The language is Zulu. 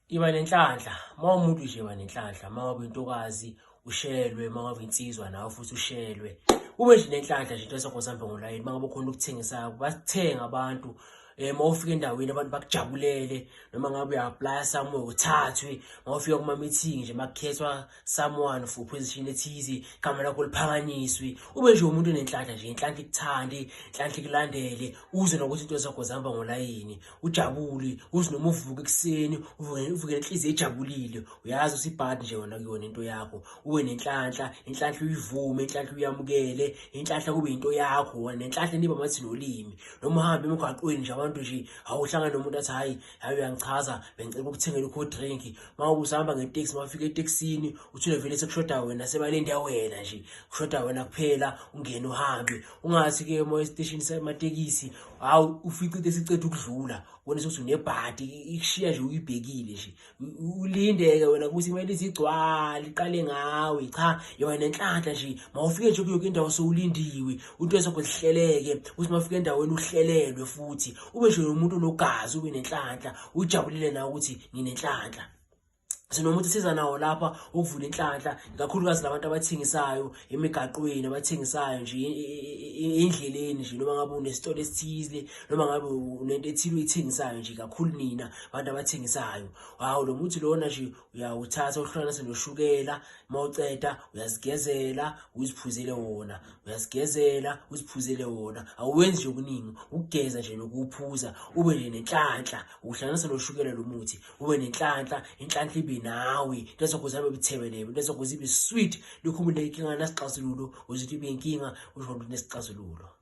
Iba nenhlanhla, uma umuntu nje iba nenhlanhla, uma ngabe intokazi ushelwe, uma ngabe insizwa nawe futhi ushelwe. Ube nje nenhlanhla nje into zakho zihambe ngolayini, uma ngabe ukhona ukuthengisayo, bathenga abantu. Uma ufika endaweni abantu bakujabulele, noma ngabe uya-apply-a somewhere uthathwe, uma ufika kuma-meeting nje makukhethwa someone for position ethize, igama lakho liphakanyiswe. Ube nje umuntu onenhlanhla nje, inhlanhla ikuthande, inhlanhla ikulandele, uzwe nokuthi into zakho zihamba ngolayini. Ujabule uze noma uvuka ekuseni uvuke uvuke nenhliziyo ejabulile, uyazi ukuthi ibhadi nje wona kuyona into yakho. Ube nenhlanhla, inhlanhla uyivume, inhlanhla uyamukele, inhlanhla kube into yakho wena nenhlanhla niba mathi nolimi. Noma uhambe emgwaqweni nje abantu nje awuhlangana nomuntu athi hayi hayi uyangichaza, bengicela ukukuthengela i-cold drink. Uma usahamba ngeteksi, uma ufika etekisini uthule vele sekushoda wena, sebalinde wena nje, kushoda wena kuphela, ungene uhambe. Ungathi-ke uma esiteshini samatekisi, hawu ufice into esiceda ukudlula, ubone ukuthi unebhadi ikushiya nje uyibhekile nje, ulinde-ke wena ukuthi kumele ize igcwale iqale ngawe. Cha, yoba nenhlanhla nje mawufike nje kuyo indawo sowulindiwe, into ezakho zihleleke, ukuthi mawufike endaweni uhlelelwe futhi ube nje umuntu onogazi, ube nenhlanhla, ujabulile nawe ukuthi nginenhlanhla. Sinomuthi siza nawo lapha ukuvula inhlanhla, ikakhulukazi labantu abathengisayo emigaqweni, abathengisayo nje endleleni nje, noma ngabe unesitolo esithize, noma ngabe unento ethile oyithengisayo nje, kakhulu nina bantu abathengisayo. Hawu, lo muthi lona nje uyawuthatha uhlukanise noshukela, uma uceda uyazigezela uziphuzele wona, uyazigezela uziphuzele wona. Awuwenzi nje okuningi, ukugeza nje nokuwuphuza, ube nje nenhlanhla. Uhlanganisa noshukela lo muthi, ube nenhlanhla, inhlanhla ibe nawe, into zakho zihambe buthebelebe, into zakho zibe sweet. Likhumule inkinga nasixazululo, uze ibe inkinga usho ukuthi nesixazululo.